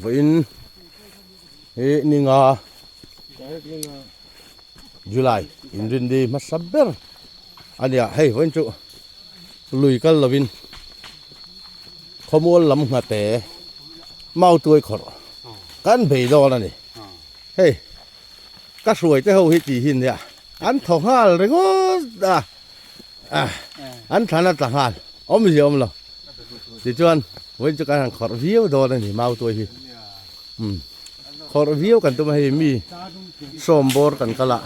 Vawiin hi ninga July inrinni hmasa ber a nia hei vawiin chu lui kal lovin khawmual lam nghate mau tuai khawrh kan bei dawn a ni hei ka hruai te ho hi tih hi nia an thaw nghal ringawt a an thlan a tla nghal awmzia awm lo tichuan vawiin chu kan han khawrh viau dawn a ni mau tuai hi umm khawrh viau kan tum a hei mi sawm bawr kan kal a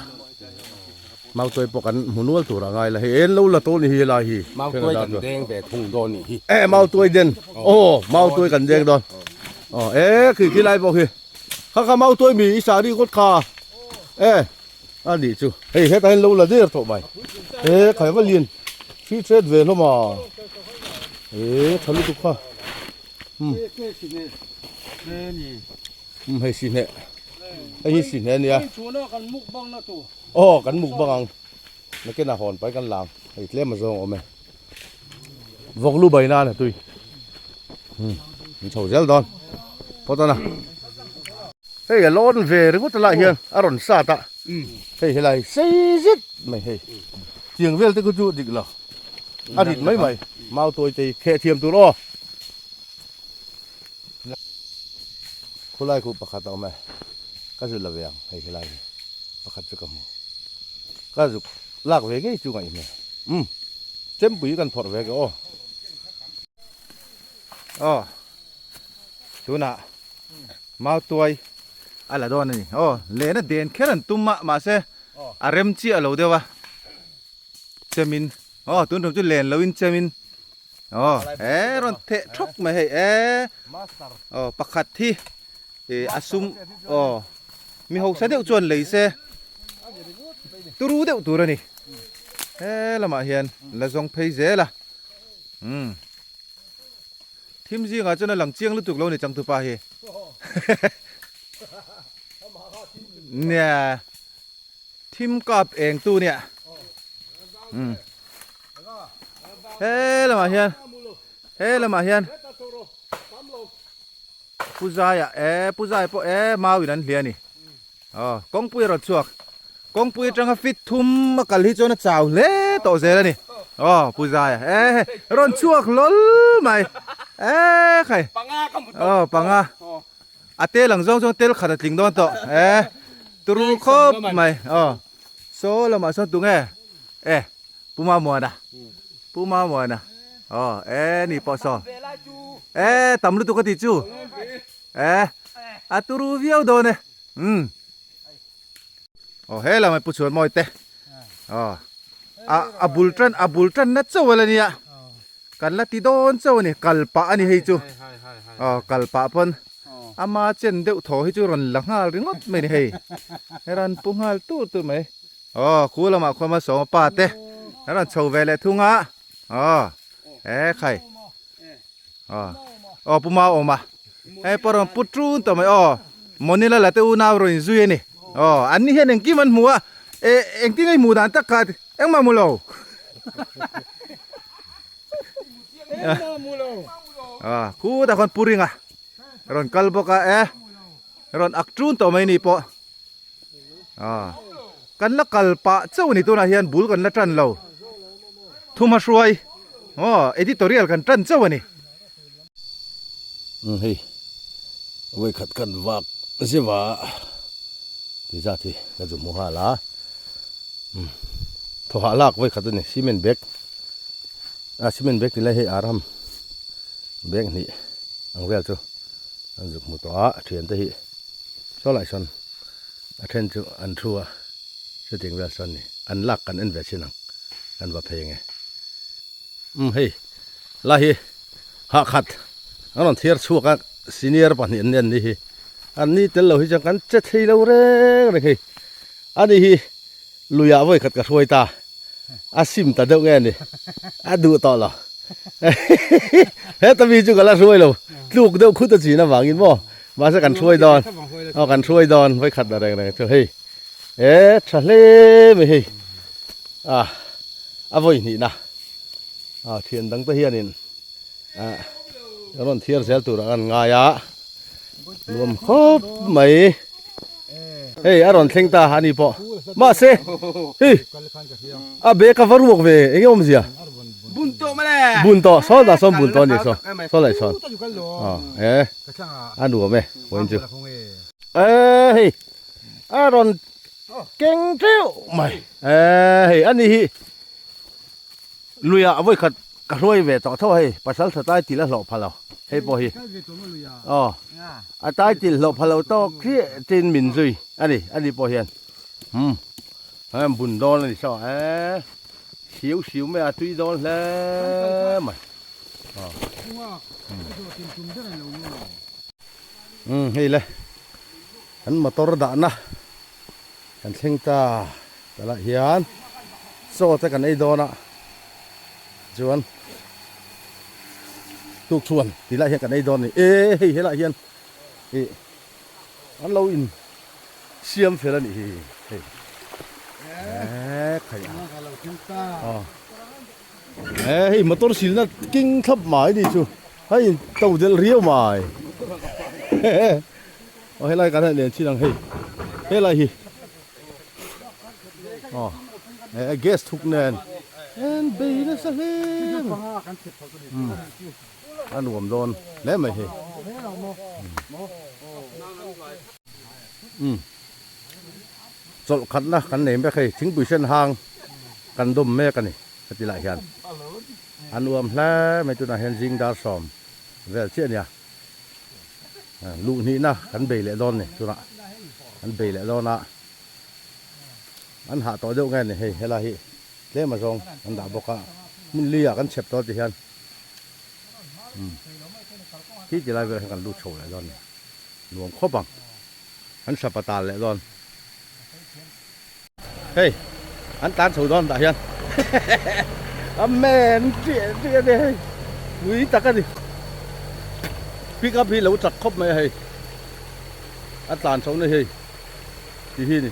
mau tuai pawh kan hmu nual tur a ngai la hei en lo la tawh a ni hi helai hi mau tuai kan deng ve thung dawn a ni hi e mau tuai den aw mau tuai kan deng dawn aw e khi khi lai pawh khi kha kha mau tuai mi i sari kawt kha e A nih chu hei hetah hian lo la der tawh mai he khai va lian thi tret ve hlawm a e tha lutuk kha um um hei si hneh hei hi si hneh ania aw kan mukbang ang nakin a hawn pai kan lang hei tlem a zawng awm e vawk lu bai nan a tui um in chho zel dawn phawt a na hei a lawn ve ringawt a lai hian a rawn sat a hei helai sei zet mai hei tiang vel te khu chu dik lo a rit mai mai mau tawi te hi kheh thiam tur aw khulai khu pakhat a awm e ka zut la ve ang hei helai hi pakhat chu ka hmu ka zuk lak ve ngei chu ngaih hmel umm chempui kan phawrh ve ka aw. Aw tunah mau tuai a la dawn a ni aw lehna den kher an tum a mahse a rem chiah lo deuh a chemin aw tun tum chu len loin chemin aw he rawn theh thawk mai hei e aw pakhat hi ih a sum aw mi hausa deuh chuan lei se turu deuh tur a ni he lamah hian la zawng phei zel a umm. Thim zingah chuan a lang chiang lutuk lo ni changtupa hi. Nia thim kap eng tu nia. Um. He lamah hian he lamah hian Puzaia e Puzai pawh e mauin an hlia a ni. Aw kawngpui a rawn chhuak. Kawngpui atanga fit thum a kal hi chuan a chau hle tawh zel a ni. Aw Pu Zaia e he rawn chhuak hlawl mai e khai. Aw panga a tel ang zawng chuan tel khat a tling dawn tawh e turu khawp mai aw saw lamah sawn tunge e Pu Mamuana Pu Mamuana aw e ni pawh saw e tam lutuk a tih chu e a turu viau dawn e umm. Aw he lamah pu chhuan mawi te aw a a bul tan a bul tan na chauh a la nia kan la ti dawn chauh a ni kal pah a ni hei chu aw kal pah pawn ama chen deuh thaw hi chu rawn la nghal ringawt mai a ni hei ran pu nghal tur tur mai aw khu lamah khuan malsawma pa te an rawn chho ve leh thung a aw e khai aw aw pu mau awm a hei pawh rawn pu ṭun tawh mai aw Monila la te unau rawn inzui a ni aw an ni hian engkim an hmu a e engtin nge i hmuh dan tak kha engmah hmu lo aw khutah khuan pu ringa rawn kal bawk a e rawn ak ṭun tawh mai ni pawh aw kan la kal pah chauh a ni tunah hian bul kan la tan lo thuma hruai aw editorial kan tan chauh a ni. Umm hei vawikhat kan vak zeuh a ti zat hi ka zu hmu nghal a umm thawhah lak vawikhat a ni cement bag a cement bag ti lai hei aram bag hnih ang vel chu an zuk hmu tawh a thiante hi. Saw lai sawn a then chu an thu a chuting vel sawn ni an lak kan en ve chin ang kan va phei ange umm hei lai hi hah khat an rawn thiar chhuak a senior pahnih an ni an ni hi an ni tel lo hi chuan kan che thei lo reng reng hei ani hi luiah vawi khat ka hruai ta a sim ta deuh nge a ni a duh tawh lo heta mi chu ka la hruai lo tluk deuh khut a chin avangin maw mahse kan hruai dawn aw kan hruai dawn vawi khat la reng reng chu hei e tha hle mai hei a a vawi hnih na a thian dang te hianin a rawn thiar zel turah an ngai a. Nuam khawp mai. Hei a rawn thleng ta a ni pawh. Mahse hei a bag a va ruak ve eng nge awmzia? Bun tawh mawle. Bun tawh sawn dah sawn bun tawh a ni saw saw laih sawn. E a nuam e vawiin chu. E hei a rawn keng teuh mai. E hei a ni hi Luiah vawikhat ka hruai ve tawh tho a hei, pasal tha tai til a hlawh pha lo hei pawh hi. Aw, a tai til hlawh pha lo tawk chiah chin min zui a ni, a ni pawh hian umm a bun dawn a ni saw a e siu siu mai a tui dawn hle mai. Aw umm hei le an motor dahna Kan thleng ta talah hian chaw te kan ei dawn a chuan tukchhuan tih lai hian kan ei dawn a ni e hei helai hian ih an lo in siam fel a nih hi hei e khai a e hei motor silna king thlap mai ni chu hei to del riau mai. Aw helai kan han en chin ang hei helai hi aw eh gas thuk nen en bei nasa hle mai a nuam dawn hle mai hei um chawlh khatna kan nei mek hei thingpui sen hang kan dawm mek a ni heti lai hian a nuam hle mai tunah hian zing dar sawm vel chiah a nia. Luh hnihna kan bei leh dawn ni tunah kan bei leh dawn a an hah tawh deuh nge ni hei helai hi tlem a zawng an dah bawk a hmun li ah kan chhep tawh ti hian umm khi ti lai velah hian kan lut chho leh dawn ni nuam khawp ang an sapa tal leh dawn hei an tlan chho dawn tah hian a men chiah chiah a ni hei pui tak a ni pick up hi lo chak khawp mai a hei a tlan chho na hi hei ti hi ni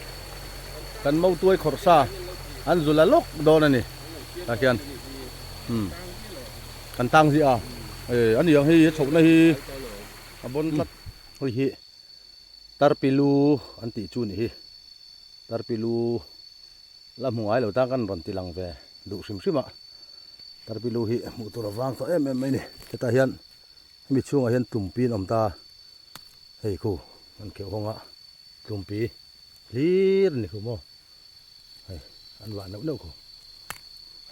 kan mautuai khawrh sa an zu la lawk dawn a ni tah hian umm kan tang ziah a e a ni ang hei a chhohna hi a bawn tlat hei hi. Tarpilu an tih chu ni hi. Tarpilu la hmu ngai lo tan kan rawn ti lang ve duh hrim hrim a. Tarpilu hi hmuh tur a vang tawh em em mai a ni. Hetah hian hemi chhungah hian tlumpi an awm ta. Hei khu an kheuh hawng a tlumpi hlir a ni khu maw. Hei an vah neuh neuh khu.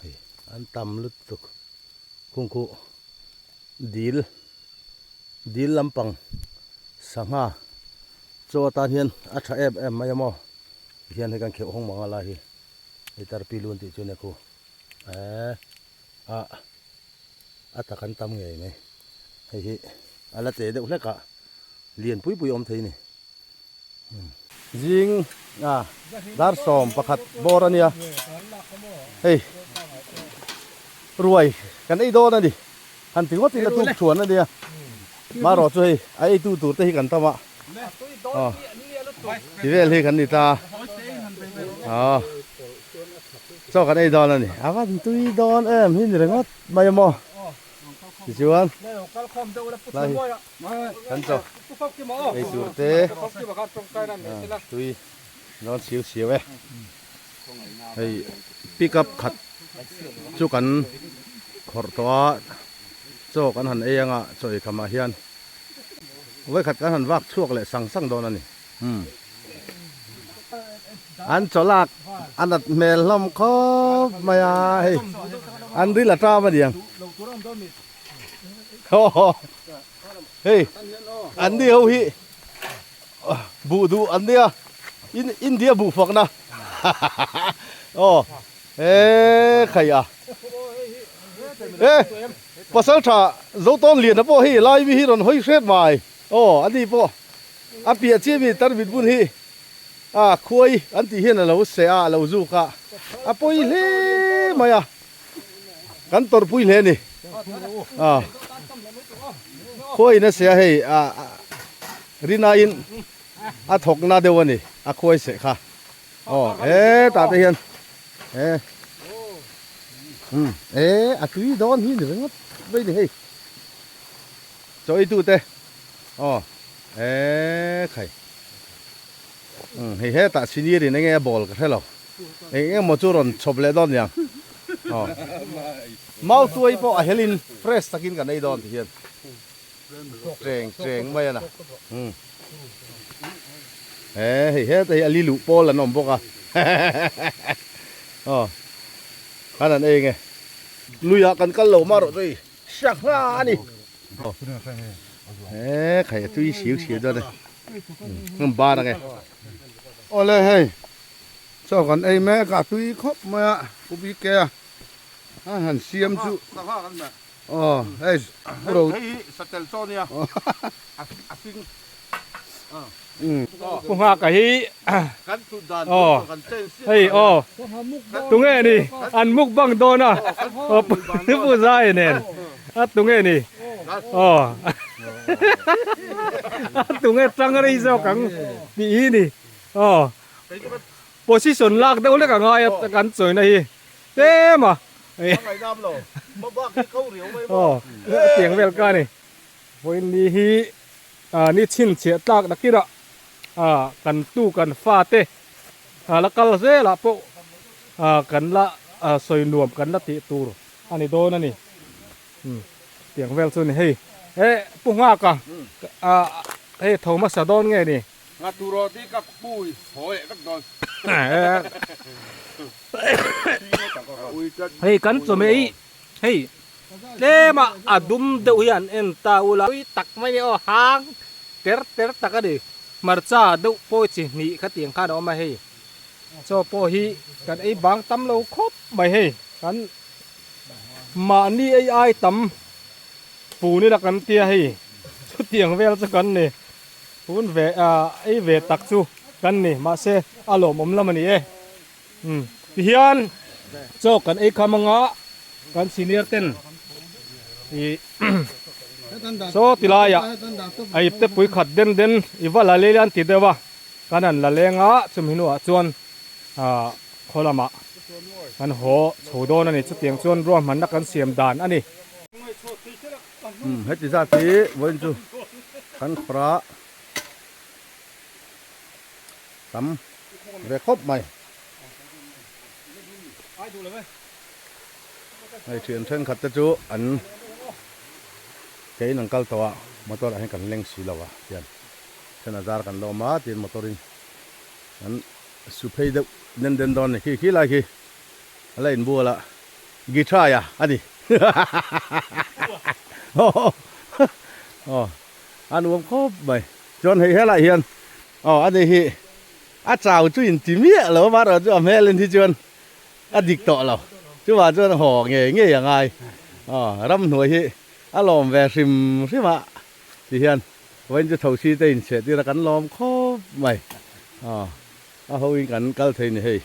Hei an tam lutuk khung khu dil. Dil lampang sangha chaw atan hian a tha em em mai a maw tihian hei kan kheuh hawng mang a lai hi hei tarpi lun tih chu nia khu eee ah a tak an tam ngei mai hei hi a la che deuh hlek a lian pui pui awm thei a ni zing a dar 11 bawr a nia hei ruai kan ei dawn a ni han ti ngawt ila tuk thuan a nia marawh chu hei a eitu tur te hi kan tam a aw ti vel hi kan ni ta aw chaw kan ei dawn a ni a van tui dawn em hi ni ringawt mai a maw tichuan lai Kan chaw ei tur te tui dawn siu siu e. Hei pick up khat chu kan khawrh tawh a, chaw kan han ei anga chaw ei khamah hian vawikhat kan han vak chhuak leh sang sang dawn a ni. An chaw lak a nat hmel hlawm khawp mai a, hei an ril a ṭam a niang. Hei an ni ho hi buh duh an nia India buh fakna aw e khai a e pasal tha Zotawn Liana pawh hei lai mi hi rawn hawi hret mai aw ani pawh a piah chiah mi tarmit bun hi a khuai an tih hian a lo seh a a lo zuk a a pawi hle mai a. Kan tawrhpui hle a ni. A khuaiin a seh a hei a rinaiin a thawkna deuh a ni a khuai seh kha. Aw hetah te hian e um e a tui dawn hi ni ringawt mai ni hei. Chaw ei tute aw. E khai. Um hei hetah senior in enge a ball ka hre lo. Eng eng emaw chu rawn chhawp leh dawn niang. Aw. Mau tuai pawh a helin fresh takin kan ei dawn ti hian cheng cheng mai a na. Um. E hei heta hi a li luh pawl an awm bawk a. Aw. Khan an ei nge. Luiah kan kal lo mah rawh chu hei sangha a ni. He khai a tui siu siu dawn e. Hmun bar ang e. Awle hei chaw kan ei mek a tui khawp mai a Pu BK a a han siam chu aw hei pu ro Hei hi satel chaw nia a hring. Pu Nghaka hi Kan thut dan aw kan change chiah hei aw tunge ni an mukbang dawn a aw Pu Zai nen a tunge ni aw a tunge tang rei zawk ang tih hi ni aw position lak deuh lek a ngai a kan chawina hi tlem a aw tiang vel ka ni vawiin ni hi. Ni chhinchhiah tlak nakirah kan tu kan fate la kal zelah pawh kan la sawi nuam kan la tih tur a ni dawn a ni. Tiang vel chu a ni hei. He Pu Nghaka hei tho hmasa dawn nge ni? Nghatur aw tih ka pui haw leh vek dawn. Hei kan chawhmeh hi Hei tlema a dum deuh hi an en ta ula. Tui tak mai nia aw hang ter ter tak a ni. Hmarcha deuh pawh chi hnih kha tiang khan a awm a hei. Chaw pawh hi kan ei bang tam lo khawp mai hei. Kan mahni ei ai tam fun ila kan tia hei. Chutiang vel chu kan ni. Fun ve ei ve tak chu kan ni. Mahse a lawmawm lam a ni e. Umm tihian chaw kan ei kham anga kan senior ten ih saw ti laiah a ipte pui khat den den i va la lei an ti deuh a kan han la leng a chumi hnuah chuan ah khaw lamah kan haw chho dawn a ni chutiang chuan ruahmanna kan siam dan a ni. Umm heti zat hi vawiin chu kan khawrh a. Tam ve khawp mai. Hei thian thenkhat te chu an kein an kal tawh a motor ah hian kan leng si lo a tian then a zar kan la awm a tin motor in an su phei deuh den den dawn a ni khi khi lai khi a la inbual a guitar a ani aw a nuam khawp mai chuan hei helai hian Aw a ni hi a chau chu in ti miah lo amaherawh chu a hmel en hi chuan a dik tawh lo chuvang chuan haw ngei ngei a ngai aw ramhnuai hi a lawm ve hrim hrim a ti hian vawiin chu thosi te inchheh tir a kan lawm khawp mai aw a ho in kan kal thei ni hei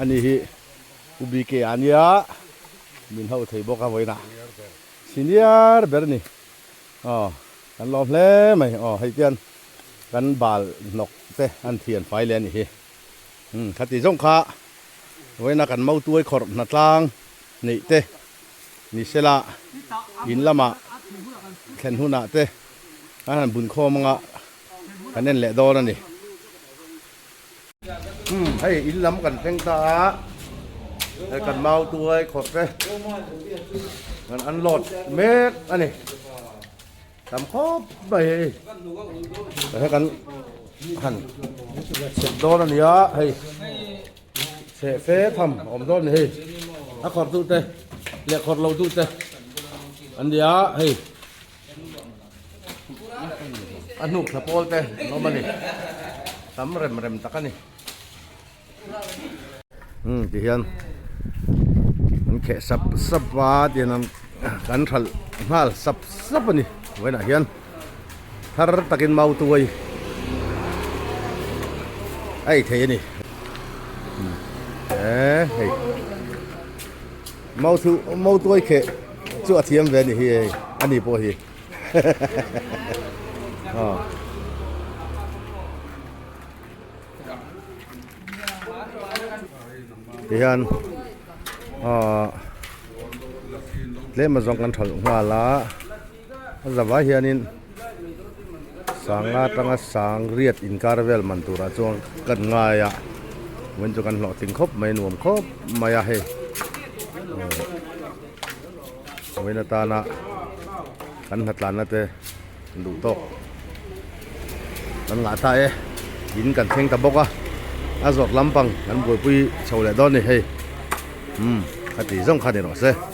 a ni hi U BK a nia min ho thei bawk a vawiinah senior ber a ni aw kan lawm hle mai aw hei tian. Kan bal hnawk te an thian fai leh a nih hi. Umm khati zawng kha vawiina kan mautuai khawrh hnatlang neih te ni sela in lamah thlen hunah te kan han bun khawm anga kan en leh dawn a ni. Umm hei in lam kan thleng ta a, hei kan mautuai khawrh te kan unload mek a ni. Tam khawp mai hei hei kan han chhep dawn a nia hei chheh fe tham a awm dawn a ni hei a khawrh duh te leh khawrh lo duh te an nia hei a hnuk thla pawl te an awm a ni tam rem rem tak a ni. Umm ti hian an kheh sap sap a tihian an kan hralh nghal sap sap a ni vawiinah hian thar takin mau tuai a ei thei a ni eee hei mau thu mau tuai kheh chu a thiam ve a ni hi hei a ni pawh hi aw. Tihian aw tlem a zawng kan thalh nghal a a zavai hianin. Sanga atanga sang riat inkar vel man turah chuan kan ngai a vawiin chu kan hlawhtling khawp mai nuam khawp mai a hei vawiin atana kan hnatlanna te duh tawk kan ngah ta e in kan thleng ta bawk a a zawrh lampang kan buaipui chho leh dawn a ni hei umm khati zawng kha ni rawh se.